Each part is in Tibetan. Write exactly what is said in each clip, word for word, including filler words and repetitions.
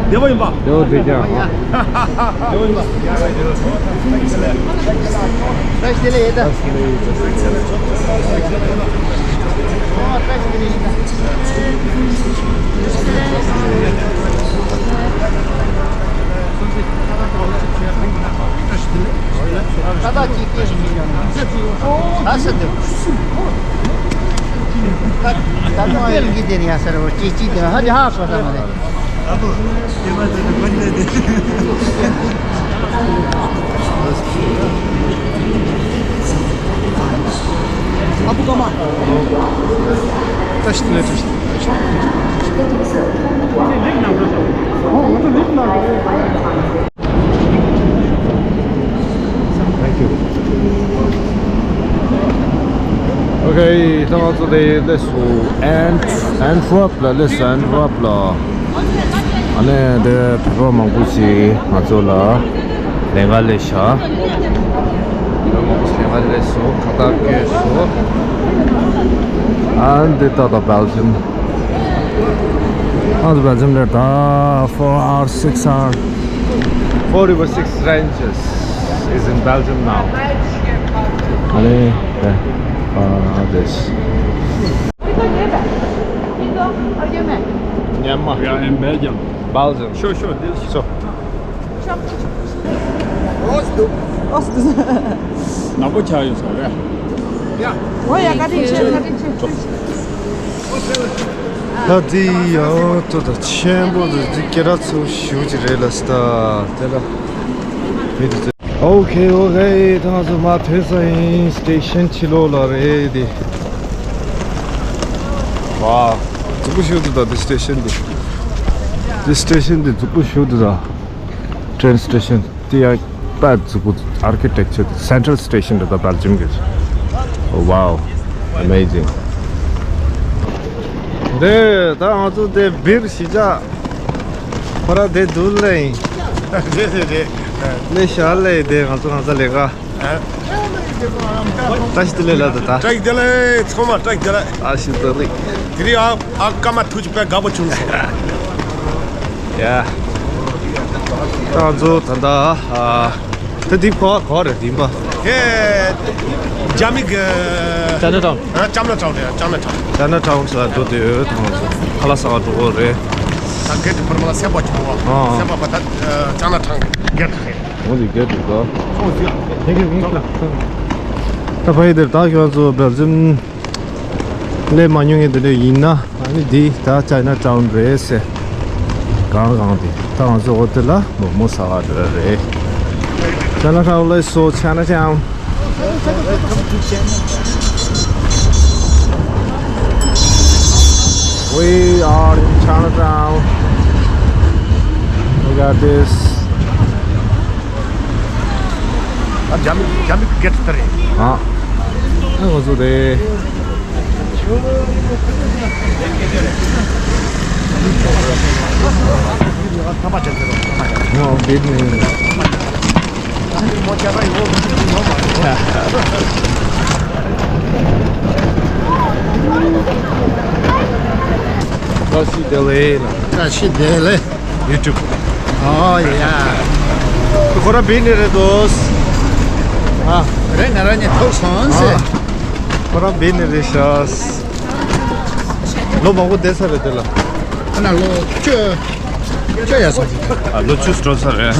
བདེ་པོ་ཡིན་པ། བདེ་པོ་བདེ་རྐྱང་། བདེ་པོ་ཡིན་པ། Thank you. Okay, ད་ང་ཚོ་དེ་སླེབས་སོང་། Ant- Antwerp ལ་སླེབས་སོང་། Antwerp ལ། ཨ་ནི་དེ་བོད་པ་མང་པོ་ཞིག་ང་ཚོ་ལ་ལས་ཀ་སླེབས་ཤག་བོད་པ་མང་པོ་ཞིག་ལས་ཀ་སླེབས་སོང་། ཁ་བཏགས་བཀོད་སོང་། ཨ་ནི་དེ་ད་ལྟ་Belgium ཨ་ནི་Belgium ལ་ད་four hours, six hours, four river, six ranges is in Belgium now. ཨ་ནི་དེ་ཨ་དེ། Myanmar. We are in Belgium. Belgium. Sure, sure. This is so. ནག་པོ་ཆགས་ཡོད་ས་རེད། ཡ། འོ་ཡ། བཀའ་དྲིན་ཆེ། བཀའ་དྲིན་ཆེ། ད་འདི་ཡང་ཏོ་ད་ཆེན་པོ་འདི་འདི་སྐད་གྲགས་ཚ་པོ་ཞེ་པོ་ཅིག་རེད་ལ་སྟ། དེ་ལ་མི་འདི་ཚོ། Okay, okay. ད་ང་ཚོ་མར་ཐོན་ས་ཡིན། སི་ཊེ་ཤན་ཕྱི་ལོགས་ལ་རེད་དེ། ཝ། རྫིག་པོ་ཞེ་པོ་འདུག་ད་འདི་སི་ཊེ་ཤན་འདི། འདི་སི་ཊེ་ཤན་འདི་རྫིག་པོ་ཞེ་པོ་འདུག་ད། ཊེན་སི་ཊེ་ཤན་དེ་ཡང་དཔེ་རྫིག་པོ། ཨར་ཀི་ཊེག་ཅར་དེ། སེན་ཊྲལ་སི་ཊེ་ཤན་རེད་ད། བེལ་ཇམ་གྱི། Oh wow, amazing. དེ་ད་ང་ཚོ་དེ་བིར་གཞིས་ཆགས་ཁོ་ར་དེ་འདུག་ལེ་ཡིན། རེད་རེད་རེད། ལེ་ཤ་ལེ། དེ་ང་ཚོ་ང་ཚོ་ལས་ཀ། བཀྲ་ཤིས་བདེ་ལེགས་ལ་ད་ད། བཀྲ་ཤིས་བདེ་ལེགས། ཚང་མ་བཀྲ་ཤིས་བདེ་ལེགས། བཀྲ་ཤིས་བདེ་ལེགས། དེ་རིང་ཨ་ཨ་ཀརྨ་ཐུགས་རྗེ་དཔེ་དགའ་པོ་བྱུང་སོང་། ཡ། ད་ང་ཚོ་ད་ད་ཨ། ད་འདི་ག་ག་རེད་འདི་པ། ཨེ། རྒྱ་མི་གི། ཅ་ན་ཊའུན། ཨ། ཅ་ན་ཊའུན་རེད། ཅ་ན་ཊའུན། ཅ་ན་ཊའུན་ས་འགྲོ་དུས་ད་ང་ཚོ་ཁ་ལག་ཟ་ག་འགྲོ་གི་རེད། ད་གེ་ཊི་བར་མ་ལ་སེམས་པ་ཆུང་བ། ཨ། སེམས་པ་པ་ད་ཅ་ན་ཊའུན་གེ་ཊི་རེད། འོ་འདི་གེ་ཊི་འདུག་ག། Thank you, thank you. ད་ཕ་ཡི་དེར་ད་ཁྱོད་ཚོ་བེལ་ཇམ་སླེབས་མ་མྱོང་མཁན་དེ་འདྲ་ཡིན་ན། ཨ་ནི་འདི་ད་ཅ་ན་ཊའུན་རེད་ཟེར། གང་གང་དེ་ད་ང་ཚོ་ཧོ་ཊེལ་ལ་མོག་མོག་ཟ་ག་འགྲོ་ཡ་རེད། Chinatown, let's go Chinatown. We are in Chinatown. Look at this. ཨ། རྒྱ་མི་རྒྱ་མི་གི་གེ་ཊི་དེ་རེད། ཨ། ཨ་ང་ཚོ་རེད། ཨ། བེད་ནི། བཀྲ་ཤིས་བདེ་ལེགས་ལ། བཀྲ་ཤིས་བདེ་ལེགས། YouTube. Oh yeah. ཁོ་རང་བེད་ནི་རེད་དོ། ཨ། རེད། ང་རང་ཉིད་ཐུག་སོང་ཟེར། ཨ། ཁོ་རང་བེད་ནི་རེད་ཤག་ལོ་མང་པོ་བསྡད་ས་རེད་དེ་ལ། ཁོ་ན་ལོ་བཅུ་བཅུ་ཡར་སོང་ཟེར། ཨ། ལོ་བཅུ་འགྲོ་ས་རེད།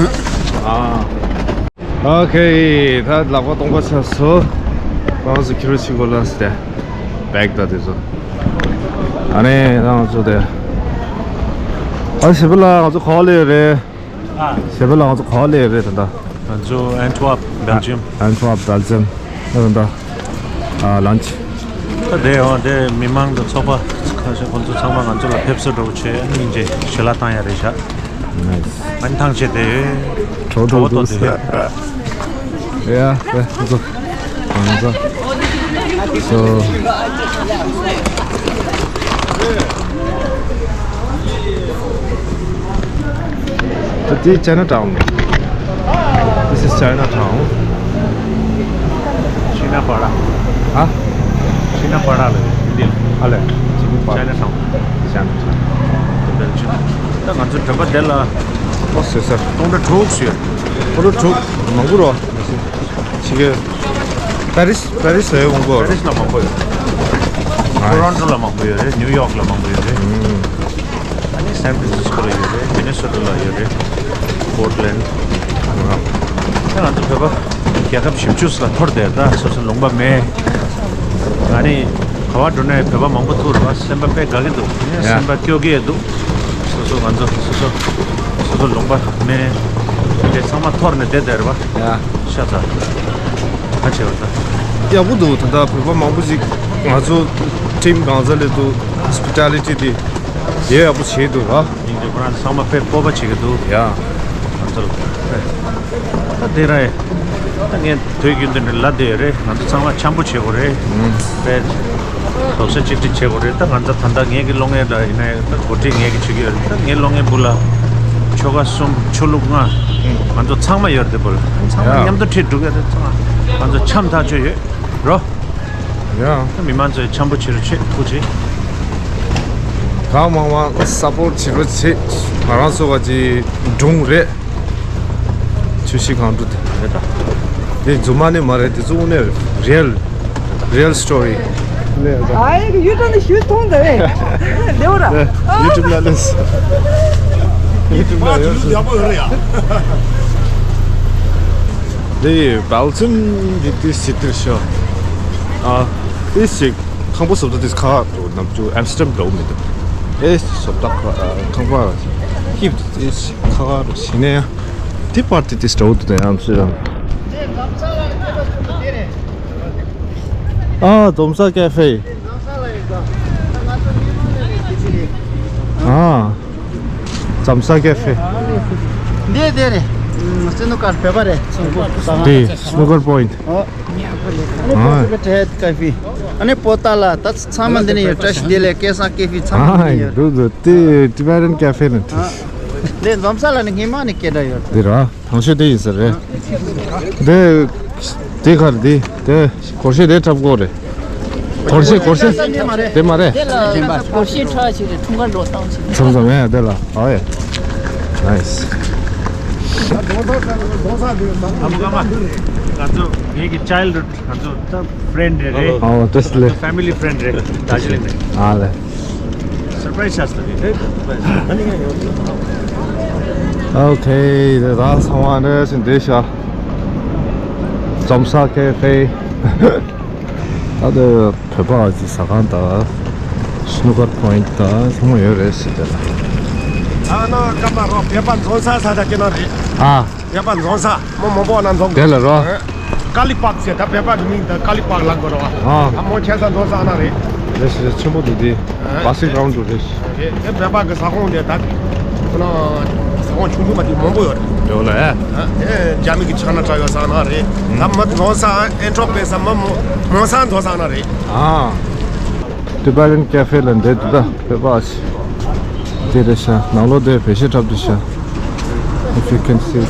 ཨ། ཨོ་ཁེ། ད་ལག་པ་སྟོང་པ་ཆགས་སོང་། ང་ཚོ་ཁྱི་རོ་ཆི་གོ་ལ་སྟེ། བེག་ད་དེ་ཚོ། ཨ་ནི་ད་ང་ཚོ་དེ། ཨ། ཞེ་པོ་ལ་ང་ཚོ་ག་པར་སླེབས་རེད། ཨ། ཞེ་པོ་ལ་ང་ཚོ་ག་པར་སླེབས་རེད་ད་ལྟ། ང་ཚོ་ཨན་ཊི་ཝར་པ། བེལ་ཇམ། ཨན་ཊི་ཝར་པ། བེལ་ཇམ། ད་ལྟ། ཨ། ལན་ཆི། ད་དེ་འོ་དེ་མི་མང་དང་ཚོགས་པ་ཁ་ཤས་ཁོང་ཚོ་ཚང་མ་ང་ཚོ་ལ་ཕེབས་བསུ་འདྲ་པོ་བྱས། སྙིང་རྗེ་ཞུ་ལ་བཏང་ཡ་རེད་ཤག་ནའིས། ཨན་ཐང་ཆད་དེ། གྲོགས་གྲོགས་གྲོགས་དེ། ཡ། ཡ། ང་ཚོ། ང་ཚོ། So. ད་དེ་Chinatown རེད། This is Chinatown. ཤི་ན་པ་ར། ཧ། ཤི་ན་པ་ར་ལ། ཨ་ལས། ཅི་ནི་པ། ཅའི་ན་ཐའུན། ཅའི་ན་ཐའུན། ད་ང་ཚོ་བོད་པ་དེ་ལ་ཨོ་ཟེར་ས། སྟོང་ཕྲག་དྲུག་ཞུ། སྟོང་ཕྲག་དྲུག་མང་པོ་རོ། ཕྱི་རྒྱལ། པེ་རིས། པེ་རིས་ལ་ཡོད་མང་པོ་པེ་རིས་ལ་མང་པོ་ཡོད། ཊོ་རོན་ཊོ་ལ་མང་པོ་ཡོད་རེད། ནིའུ་ཡོག་ལ་མང་པོ་ཡོད་རེད། ཨ་ནི་སན་ཕྲན་སིས་ཀོ་ལ་ཡོད་རེད། མི་ནི་སོ་ཊ་ལ་ཡོད་རེད། པོར་ཊ་ལེན། ད་ང་ཚོ་བོད་པ་རྒྱལ་ཁབ་བཞི་བཅུ་ལ་འཐོར་བསྡད། ད་སོ་སོ་ལུང་པ་མེད། ཨ་ནི་ག་པར་འགྲོ་ནའི་བོད་པ་མང་པོ་ཐུག་རེད་པ། སེམས་པ་དཔེ་དགའ་གི་འདུག་ཡ། སེམས་པ་སྐྱོ་གི་འདུག་སོ་སོ་ང་ཚོ་སོ་སོ་སོ་སོ་ལུང་པ་མེད། དེ་ཚང་མ་འཐོར་ནས་བསྡད་བསྡད་རེད་པ། ཡ། ཤ་ཚ། ཁ་ཆེ་བ་ད། ཡག་པོ་འདུག་ད་ལྟ་བོད་པ་མང་པོ་ཞིག་ང་ཚོ་ཊིམ་གང་ས་ལས་འདུག་ཧོ་སི་པི་ཊ་ལི་ཊི་དེ་ཡག་པོ་བྱས་འདུག་ར། ཡིན་དུས་ཁོ་རང་ཚང་མ་དཔེ་སྤོབས་པ་བྱེད་ཀྱི་འདུག་ཡ། ང་ཚོ་ལ་ད་དེ་ར་ད་ངས་དུས་རྒྱུན་དུ་ནས་ལབ་བསྡད་ཡོད་རེད། ང་ཚོ་ཚང་མ་འཆམ་པོ་བྱེད་དགོས་རེད། ཨུམ། དཔེ་རྡོག་རྩ་གཅིག་སྒྲིལ་བྱེད་དགོས་རེད། ད་ང་ཚོ་ད་ལྟ་ངེད་ཀྱི་སློབ་གཉེར་ལ་ཡིན་ན་ཡང་ད་འགོ་ཁྲིད་ངེད་ཀྱིས་བྱེད་ཀྱི་ཡོད་རེད། ད་ངའི་སློབ་གཉེར་པུ་ལ་ཆོལ་ཁ་གསུམ་ཆོས་ལུགས་ལྔ་ང་ཚོ་ཚང་མ་ཡོད་རེད། དེ་པུ་ལ་ཚང་མ་ཡ། མཉམ་དུ་ཁྲིད་འགྲོ་གི་རེད། ཚང་མ་ང་ཚོ་འཆམ་ཐག་ཆོད་ཡོད་རོ། ཡ། ད་མི་མང་ཚོས་འཆམ་པོ་བྱེད་རོགས་བྱེད། ཐུགས་རྗེ་ཆེ། གང་མང་མང་སཔོརྚ་བྱེད་རོགས་བྱེད། ང་རང་ཚོ་ག་ཅིག་སྒྲུང་རེད། ཆུ་བཞི་སྒང་དྲུག་དེ་རེད་ད། དེ་རྫུན་མ་ནི་མ་རེད། དེ་ཚོ་དངོས་གནས་རེལ་རེལ་སི་ཊོ་རི། ཨ་ཡེ་ཡུ་ཊུབ་ནས་ཞུས་མཐོང་ད་རེད། ལེའུ་ར། ཡུ་ཊུབ་ལ་ལས། ཡུ་ཊུབ་ལ་ཡོད། དེ་སྦེལ་ཇམ་གྱི་དེ་སི་ཊི་རེད་ཤག་ཨ། དེ་ཞིག་ཁང་པ་བཟོ་ལྟ་དེ་ཁ་ཁ་འགྲོ། ནམ་རྒྱུན་ཨམ་སི་ཊར་ཌམ་འདྲ་བོ་མི་འདུག་ཨེ་བཟོ་ལྟ་ཁ་ཁང་པ་ཧིབ་དེ་ཁ་ཁ་འགྲོ་ཞིག་ནས་ཡང་དེ་པར་དེ་དེ་འདྲ་བོ་འདུག་ད་ཡང་ཨམ་སི་ཊར་ཌམ། ཨ། འཛོམས་ས་ཀེ་ཧྥེ། ཨ། འཛོམས་ས་ཀེ་ཧྥེ། འདི་དེ་རེད། སི་ནུ་ཀར་བོད་པ་རེད། འདི་སི་ནུ་ཀར་པོ་ཡིན་ཊི། ཨ་ནི་ཨ། པོ་ཊ་ལ་ད་ཚང་མ་འདི་ནས་ཡོད། བཀྲ་ཤིས་བདེ་ལེགས། སྐལ་བཟང་ཀེ་ཧྥེ་ཚང་མ་འདི་ནས་ཡོད། འདུག་འདུག་དེ་ཊི་བེ་ཊན་ཀེ་ཧྥེ་ནི། འདི་འཛོམས་ས་ལ་ནི་སྔོན་མ་ནས་སྐད་གྲགས་ཡོད། འདི་ར། དང་ཤོས་དེ་ཡིན་ས་རེད། དེ་དེ་གར་དེ་དེ་སྒོར་གཞས་དེ་འཁྲབ་དགོས་རེད། སྒོར་གཞས་སྒོར་གཞས། དེ་མ་རེད། དེ་ལ་སྒོར་གཞས་འཁྲབ་ཞིག་རེད། འཁྲུངས་སྐར་ལོ་བཏང་ཞིག་ཚང་ཚང་མས་དེ་ལ་ཨ་ཡེ། ནའི་སི། ཨ་མ་ཀ་མ། ང་ཚོ་ངེད་ཀྱི་ཅའི་ལྡུཌ། ང་ཚོ་ད་ཕྲེན་ཌི་རེད། ཨོ་བཀྲ་ཤིས་བདེ་ལེགས། ཕེ་མི་ལི་ཕྲེན་ཌི་རེད། དར་ཇི་ལིང་ནས། ཨ་ལེ། སར་པ་རའི་སི་ཆགས་སོང་། ཨོ་ཁེ། དེ་ད་ཚང་མ་འདྲ་ཞིག་འདི་ཤ། འཛོམས་ས་ཀེ་ཧྥེ། ད་དེ་བོད་པ་གི་ཟ་ཁང་དང་སི་ནུ་ཀར་པོ་ཡིན་ཊི་དང་ཚང་མ་ཡོད་རེད་ཟེར་དེ་ལ། ཨ་ནི་སྐར་མ་རོ་བོད་པ་འཛོམས་ས་ས་ཆ་ཅིག་ནང་རེད། ཨ། བོད་པ་འཛོམས་ས་མི་མང་པོ་ན་འཛོམས་དེ་ལ་རོ། ཀ་ལི་པཱརྐ་ཟེར། ད་བོད་པ་གི་མིང་ད་ཀ་ལི་པཱརྐ་ལབ་དགོས་རེད་པ། ཨ། ཨ་མོ་ཁྱད་མཚར་འཛོམས་ས་ན་རེད། རེད་རེད། ཆེན་པོ་འདུག་དེ། ཨ། བྷ་སིང་གྷ་རོན་ཌི་རེད། རེད། དེ་བོད་པ་གི་ཟ་ཁང་དེ་ད་ཁོ་ན་ཟ་ཁང་ཆུང་ཆུང་མ་དེ་མང་པོ་ཡོད་རེད། ཡོད་ལ། ཨ། དེ་རྒྱ་མི་གི་ཆགས་ན་ཆགས་ཡོད་ས་ན་རེད། ད་མི་འཛོམས་ས་ཨེ་འཕྲོག་པའི་ས་མི་མང་ས་འཛོམས་ས་ན་རེད། ཨ། ཊི་བེ་ཊན་ཀེ་ཧྥེ་ལ་འདྲེ་འདུག་ད་བོད་པ་ཞིག་དེ་རེད་ཤག་ནང་ལོགས་དེ་བེད་ཤེད་འཁྲབ་འདུག་ཤག If you can see.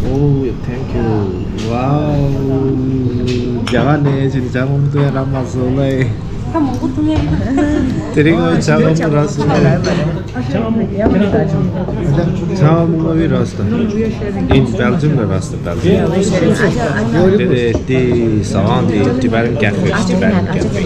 Oh, thank you. Wow. རྒྱ་གར་ནས་ཕྱིན་ཇ་མང་པོ་འཐུང་ཡ་རག་མ་སོང་ལེ། ད་མང་པོ་འཐུང་ཡ་ཡིན། དེ་རིང་ཇ་མང་པོ་རག་སོང་ལེ། ཇ་མང་པོ་རག་སོང་། ཨིན་བེལ་ཇམ་ལ་རག་སོང་། བེལ་ཇམ། དེ་དེ་དེ་ཟ་ཁང་དེ་Tibetan Cafe། Tibetan Cafe།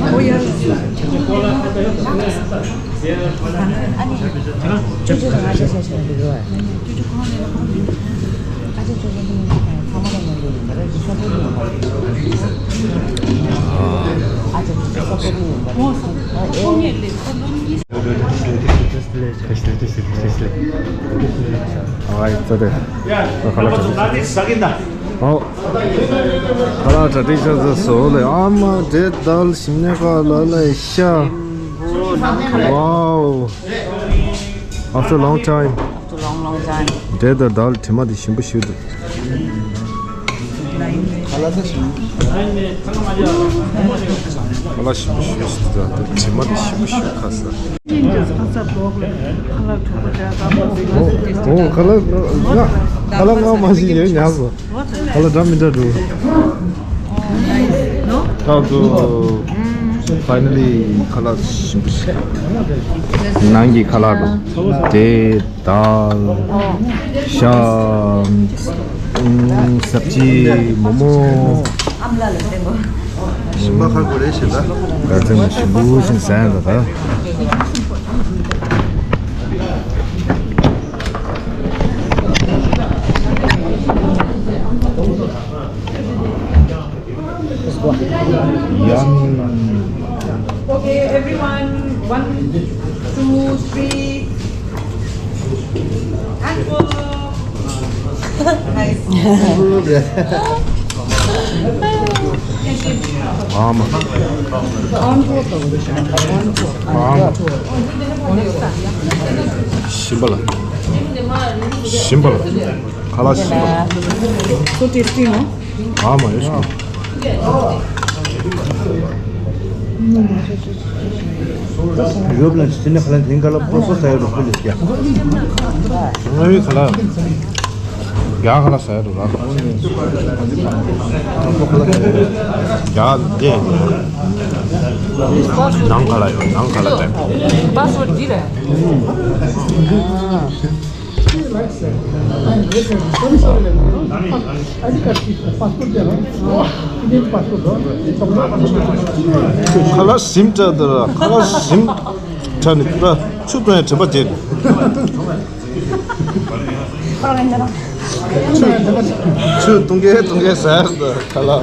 ཨོ། ཁ་ལག་གྲ་སྒྲིག་ཆགས་ཚར་སོང་ལེ། ཨ་མ་འབྲས་དལ་ཞིམ་ཉེ་ག་ལ་ལ་ཤ། Wow. After a long time. After a long, long time. འབྲས་དང་དལ་དྲི་མ་དེ་ཞིམ་པོ་ཞིག་འདུག་ཁ་ལག་ཞིམ་པོ་ཞིག་འདུག་དྲི་མ་དེ་ཞིམ་པོ་ཞིག་ཁ་ས། ཨོ། ཁ་ལག་ང་ཁ་ལག་ང་མ་ཞིག་ཡོད་ཉག་སོ། ཁ་ལག་འདྲ་མི་འདྲ་འདུག་ཨོ། ནའི་སི་ནོ། ཁ་ལག་འདུག Finally ཁ་ལག་ཞིམ་པོ་ཞིག་ནང་གི་ཁ་ལག་དང་དེ་དཱལ། ཤ། ཨུམ། སབ་ཅི། མོག་མོག་ཞིམ་པ་ཁ་དགོས་རེད་ཞེས་ད། ག་ཚོད་ཞིམ་པོ་ཞིག་ཟ་ཡ་ད་ད། Yum. Okay, everyone, one, two, three, and four. Nice. ཨ་མ། ཨ་མ། ཞིམ་པ་ལ། ཞིམ་པ་ལ། ཁ་ལག་ཞིམ་པ་ལ། So tasty, no? ཨ་མ་ཡོད་ཤོག་ཡོབ་ལ་ཅི་ནས་ཁ་ལག་འཐེན་ག་ལ་ཕོ་སོ་ཟ་ཡོད་རོགས་པ་ལས་ཀྱང་། ང་ཡི་ཁ་ལག་རྒྱ་ཁ་ལག་ཟ་ཡོད་རོགས་ར། རྒྱ་དེ་ནང་ཁ་ལག་ཡོད། ནང་ཁ་ལག་དེ། Password འདི་རེད། ཁ་ལག་ཞིམ་དྲགས་འདུག་ར། ཁ་ལག་ཞིམ་དྲགས་ནི་ད་ཆུ་བཏུང་ཡ་དྲན་པ་བརྗེད་འདུག་ཆུ་བཏུང་གེ་བཏུང་གེ་ཟ་ཡ་འདུག་ཁ་ལག་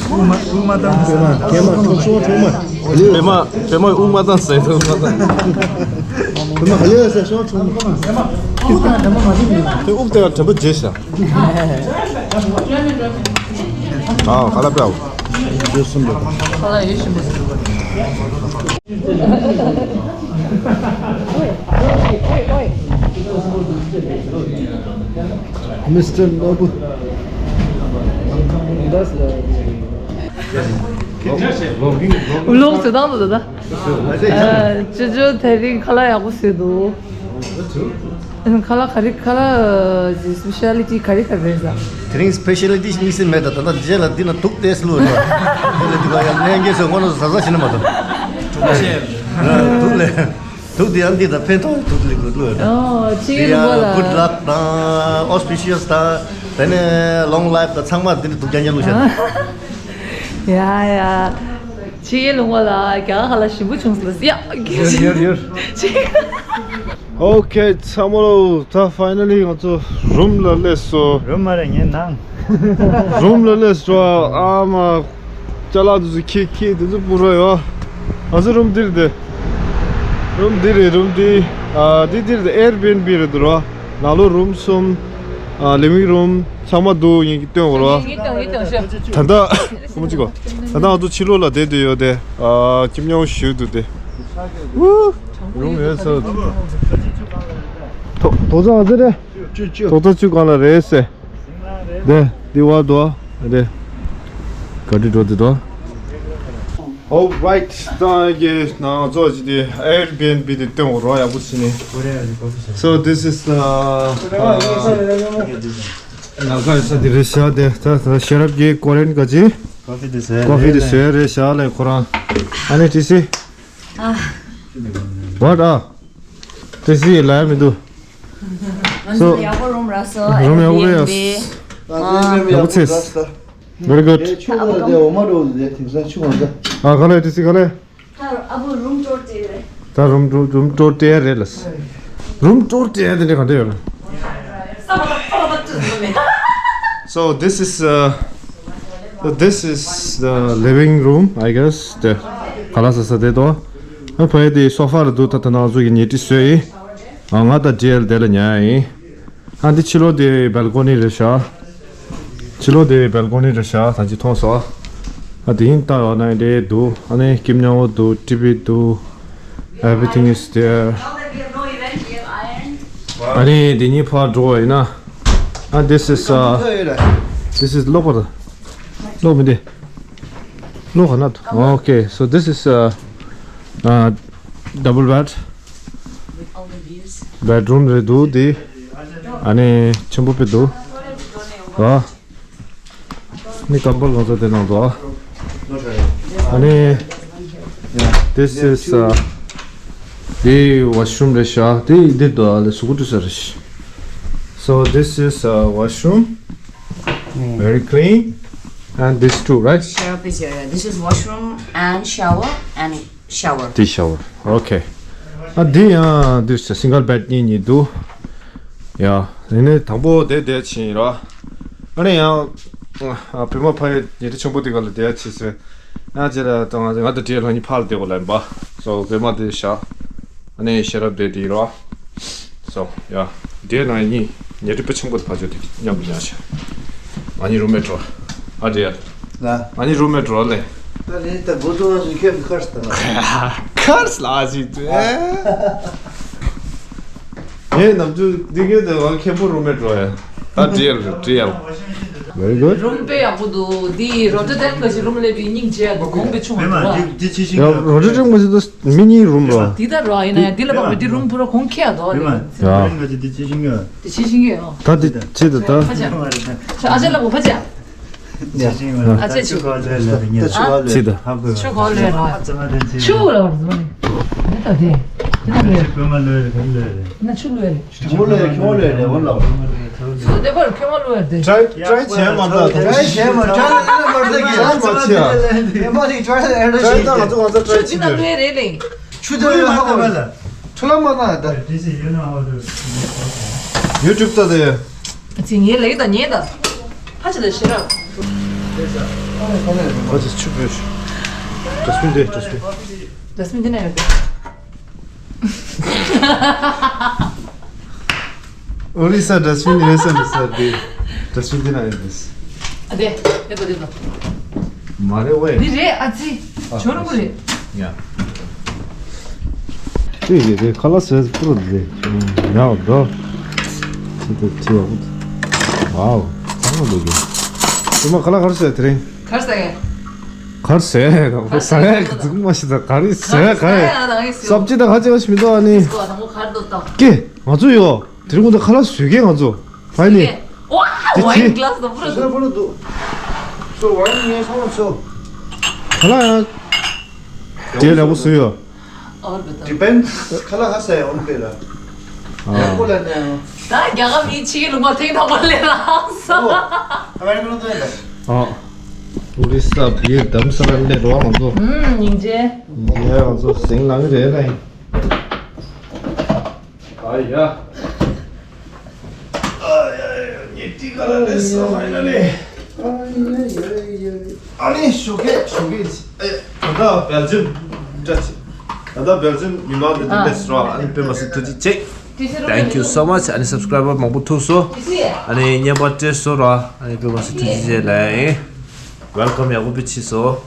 དབུགས་མ་དྭངས་ཟེར་ན་གད་མ་ཁྲོམ་ཤོར་ཁྲོམ་མ། པད་མ་པད་མ་དབུགས་མ་དྭངས་ཟེར་དུས་དབུགས་མ་དྭངས། པད་མ་ག་ལེ་ཟེར་ཤོར་ཁྲོམ་མ། དབུགས་དེ་དྲན་པ་མ་བྱེད་ནས། དེ་དབུགས་དེ་ལ་དྲན་པ་བརྗེད་ཤག་ཨ་ཁ་ལག་པའོ། བརྗེད་སོང་འདུག་ཁ་ལག་ཡོད་ཤིང་པོ། Mister Nobu. ལོག་ཟེར་དང་དུ་ད། ཅོ་ཅོ་དེ་རིང་ཁ་ལག་ཡག་པོ་བཟོས་འདུག་ཁ་ལག་ག་རེ་ཁ་ལག་གི་སི་པེ་ཤ་ལི་ཊི་ག་རེ་ག་རེ་རེད་ཟ། དེ་རིང་སི་པེ་ཤ་ལི་ཊི་དམིགས་བསལ་མེད་ད། ད་ལྟ་རྗེས་ལ་འདི་ན་དུག་ཏེས་བླུགས་ཡོད་ད། དེ་ལ་འདི་ག་ཡང་ལྷན་རྒྱས་ཚོས་སྔོན་ལ་ཟ་ཟ་ཞིག་ན་མ་གཏོགས། དུག་ལས། དུག་དེ་ཡང་འདི་དང་ཕན་ཐོགས་དུག་ལས་དགོས་ལུགས་ཡོད་ད། ཨོ་ཆི་ཡིན་ལུགས་ལ། Good luck དང་། Auspicious དང་། དེ་ནས་long life དང་ཚང་མ་འདི་འདྲ་དུག་རྐྱང་རྐྱང་བླུགས་ཤག་ཡ་ཡ། ཆི་ཡིན་ལུགས་ལ་རྒྱ་གར་ལ་ཞིམ་པོ་བྱུང་སོང་ཡ། ཡོད་ཡོད་ཡོད། ཆི། Okay ཚང་མ་ལོ། ད་finally ང་ཚོ་རུམ་ལ་སླེབས་སོང་། རུམ་མ་རེད་ངའི་ནང་། རུམ་ལ་སླེབས་སོང་། ཨ་མ། ཅ་ལག་དེ་ཚོ་འཁྱེར་འཁྱེར་དེ་ཚོ་སྤུ་ར་ཡོད། ང་ཚོ་རུམ་འདི་རེད་དེ། རུམ་འདི་རེད། རུམ་འདི། ཨ་འདི་འདི་རེད་དེ། Airbnb རེད་འདུག་ར། ནང་ལོགས་རུམ་གསུམ། ཨ་living room ཚང་མ་འདུག་ངས་སྟོན་དགོས་ར། ངས་སྟོན་ངས་སྟོན་ཤོག་ད་ལྟ་ཁོ་མོ་གཅིག་གོ། ད་ལྟ་ང་ཚོ་ཕྱི་ལོགས་ལ་བསྡད་དུ་ཡོད་དེ། ཨ་ཁྱིམ་ཉོ་ཞུས་འདུག་དེ། རུམ་ཡོད་ས། ཐོག་ཐོག་ཚང་ང་ཚོ་རེད། ཐོག་ཚང་བཅུ་གང་ལ་རེད་ཟེར། དེ་འདི་བར་དུ་དེ་ག་དུས་འགྲོ་དུས་དོ། Alright ད་གི་ནང་ཚོ་ཅི་དེ་Airbnb དེ་སྟོན་འོ་རོགས་ཡག་པོ་ཞིག་ནི། So this is the ནང་ཁ་ས་དེ་རེད་ཤག་དེ་ད་ད་ཤེས་རབ་ཀྱི་ཀོ་རེན་ག་ཅི། Coffee དེ་ཟས་coffee དེ་ཟས་རེད་ཤག་ལས་ཁོ་རང་། ཨ་ནི་ཏི་སི། What ཨ། ཏི་སི་ལ་མི་འདུག་ང་ཚོ་ཡག་པོ་རུམ་རག་སོང་། རུམ་ཡག་པོ་རེད། Airbnb ཡག་པོ་ཚེས། Very good. ཆུ་བ་དེ་འོ་མ་རུ་དེ་དེང་སང་ཆུ་བ་འདི། ཨ་ག་ལེ་ཏི་སི་ག་ལེ། ད་ཨ་བུ་རུམ་ཊུར་དེ་རེད། ད་རུམ་ཊུར་རུམ་ཊུར་དེ་རེད་ལ། རུམ་ཊུར་དེ་དེ་འདྲ་ག་འདྲ་ཡོད་ལ། So this is uh, so this is the living room, I guess. དེ་ག་ལ་ས་ས་དེ་དོ། ཨ་ཕ་ཡི་དེ་སོ་ཕ་ལ་འདུག་ད་ད་ནང་ཚོ་གི་ཉལ་ཁྲི་བཟོས་ཡིན། ཨ་ང་དང་ཌི་ཨེལ་དེ་ལ་ཉལ་ཡིན། ཨ་འདི་ཕྱི་ལོགས་དེ་balcony རེད་ཤག་ཕྱི་ལོགས་དེ་balcony རེད་ཤག་ད་ཅི་མཐོང་སོང་། ཨ་དེ་ཡིན་ལྟ་ཡོང་ན་འདྲེ་འདུག་ཨ་ནི་ཀིམ་ཉང་བོ་འདུག་ཊི་ཝི་འདུག Everything is there. ཨ་ནི་དེ་གཉིས་ཕར་འགྲོ་བ་ཡིན་ན། ཨ་this is uh, this is ལོག་པ་ལོག་མི་འདི། ལོག་ག་ན། Okay, so this is uh, uh, double bed. Bedroom རེད་འདུག་འདི། ཨ་ནི་ཆེན་པོ་དཔེ་འདུག་ཨ་ནི་ཀམ་བལ་ང་ཚོ་དེ་ནང་འདུག་ཨ་ནི་ This is uh, the washroom རེད་ཤག་དེ་འདི་དུ་ཨ་ལེ་སུ་གུ་ཏུ་ས་རེད། So this is uh, washroom. Very clean. And this too, right? Shower, please. Yeah, yeah. This is washroom and shower and shower. This shower. Okay. ཨ་འདི་ཡང་འདི་single bed གཉིས་གཉིས་འདུག་ཡ། ཡིན་ནའི་དང་པོ་དེ་བསྡད་ཕྱིན་ར། ཨ་ནི་ཡང་ཨ་བོད་མ་ཕ་ཡི་ཉལ་ཁྲི་ཆེན་པོ་དེ་ག་ལ་བསྡད་ཕྱིན་ཟེར། ཡང་རྗེས་ལ་ང་ང་དང་བྲིས་ལྷ་གཉིས་ཕར་ལ་བསྡད་དགོས་ལབ་པ། So བོད་མ་དེ་བཞག་ཨ་ནི་ཤེས་རབ་བསྡད་དེ་ར། So yeah. དེ་ན་ཡིན། ཉལ་ཁྲི་དཔེ་ཆེན་པོ་དེ་ཕར་ཕྱོགས་དེ་མཉམ་དུ་ཉལ་ཤག་ང་གཉིས་རུམ་མེཊ་འགྲོ། ཨ་འདྲེ། ལ། ང་གཉིས་རུམ་མེཊ་འགྲོ་ལེ། ད་ལེ་ད་བུ་ཏོ་ང་ཚོ་ཁྱོད་ཀྱི་ཁར་སྟ་ལ། ཁར་སླ་ཞིག་ཏུ། ངས་ནམ་རྒྱུན་འདི་གའི་དེ་ང་མཁན་པོ་རུམ་མེཊ་འགྲོ་ཡ། ད་འདྲེ་ལ་འདྲེ་ཡ། Very good. རུམ་དཔེ་ཡག་པོ་འདུག་འདི་རོ་ཏྲ་ཏན་ག་ཞིག་རུམ་ལས་པའི་སྙིང་རྗེ་ཡག་པོ་གོང་དཔེ་ཆུང་བ་འདུག་ར། འདི་ཅི་ཞིག་ཡ་རོ་ཏྲ་ཏན་མ་ཞིག་ཏུ་མི་གཉིས་རུམ་རོ། འདི་ད་རོ་ཡིན་ན་ཡ་འདི་ལ་བབ་པའི་འདི་རུམ་བུ་ར་གོང་ཁེ་ཡ་འདུག་ར། ཡ། འདི་ཅི་ཞིག་ཡ། འདི་ཅི་ཞིག་ཡ། ད་འདི་ཅི་ད་ད། ཕ་ཅག་ཨ་ཅག་ལ་བོ་ཕ་ཅག་ཨ་ཅེ་ཆུ། ཆུ་ག་ལོས་ལ་རེད། ཆུ་ག་ལོས་ར། ཆུ་ག་ལོས་ར། ཆུ་ག་ལོས་ར། ཆུ་ག་ལོས་ར། ཆུ་ག་ལོས་ར། ཆུ་ག་ལོས་ར། ཁྱོད་ལོས་ར། ཁྱོད་ལོས་ར། འོ་ལ། ཆུ་དེ་བར་ཁྱོད་མ་ལོས་ར་དེ། ཀྲའི་ཀྲའི་བྱས་མ་ད། ཀྲའི་བྱས་མ་ད། ཀྲའི་མ་བྱས། ཀྲའི་ད་ང་ཚོ་ང་ཚོ་ཀྲའི་བྱེད་དེ། ཆུ་ན་ལོས་རེད་ལེ། ཆུ་དེ་ལོས་མ་ད་མ་ལ། ཁྲ་ལ་མ་ན་ད། YouTube ད་དེ། ཅི་ཉེ་ལེགས་ད་ཉེ་ད། ཕ་ཆེ་ད་ཤེས་ར། ཨ་ཅེ་ཆུ་བོས། ཌས་པིན་དེ་ཌས་པིན། ཌས་པིན་དེ་ན་ཡོད་དེ། ཨོ་རི་ས་ཌས་པིན་ཡོད་ས་རི་ས་དེ། ཌས་པིན་དེ་ན་ཡོད་དེ། ཨ་དེ། དེ་དོ་དེ་དོ། མ་རེད་ཝེ། འདི་རེད་ཨ་ཙི། ཨ་ཇོ་རུ་རེད། ཡ། ཅི་ཡི་རེད་ཁ་ལག་ཟས་པུ་རུ་རེད། ཡ་དོ། ཅི་དེ་ཅི་ཡ། ཝའོ། ཚང་མ་འདུག་གི། ཅི་མ་ཁ་ལག་ག་རེ་ཟས་དེ་རིང་། ག་རེ་ཟས་ཡ། ག་རེ་ཟས་ཡ། ཟ་ཡ་གི་ཟུག་མ་ཞིག་ད་ག་རེ་ཟས་ག་རེ། སབ་ཅི་ད་ག་ཅི་བ་ཞིག་མི་འདུག་ཨ་ནི། ཀེ་ང་ཚོ་ཡོད། དེ་རིང་ཁོང་ཚོ་ཁ་ལག་བཟོས་མཁན་ང་ཚོ། ཕ་ནི། ཝའོ། ཝའིན་གི་ལ་སི་དང་པུ་ར་འདུག་ཁ་ལག་ཡང་། དེ་ལེགས་པོ་བཟོས་ཡོད། Depends. ཁ་ལག་ཧ་སའི་ཨོན་པེ་ལ། ཡག་པོ་ལ་ནས། ད་རྒྱ་གར་མི་ཕྱི་ལུང་པ་ཐེངས་དང་པོ་ལས་ལ་ཧ་ས། ཨ་མ་རི་ཀ་ལ་འདུག་ཡ། ཨོ། ཨོ་རི་ས་བི་དམ་ས་ར་ལས་རོ་ང་ཚོ། ཨུམ་སྙིང་རྗེ། ཡ་ང་ཚོ་ཟིང་ལངས་རེད་ལ་ཡིན། ཨ་ཡ། ཨ་ཡ་ཡ་ཉེ་ཏི་ག་ལ་ལས་སོ་ཧ་ཡ་ལེ། ཨ་ནི་ཞོགས་ཀས་ཞོགས་ཀས་ཨེ་ད་ལྟ་བེལ་ཇམ་འདྲ་ཆེ། ད་ལྟ་བེལ་ཇམ་ཉི་མ་འདི་འདི་ལས་སོ་ཨ་ནི་དཔེ་མ་སྲིད་ཐུགས་རྗེ་ཆེ། Thank you so much. ཨ་ནི་སབ་སི་ཀ་རའི་བར་མང་པོ་ཐུག་སོ། ཨ་ནི་བརྙན་པར་སྤྲད་སོ་ར། ཨ་ནི་དཔེ་མ་སྲིད་ཐུགས་རྗེ་ཆེ་ལ་ཨེ། ཝེལ་ཀམ་ཡག་པོ་བྱས་སོ།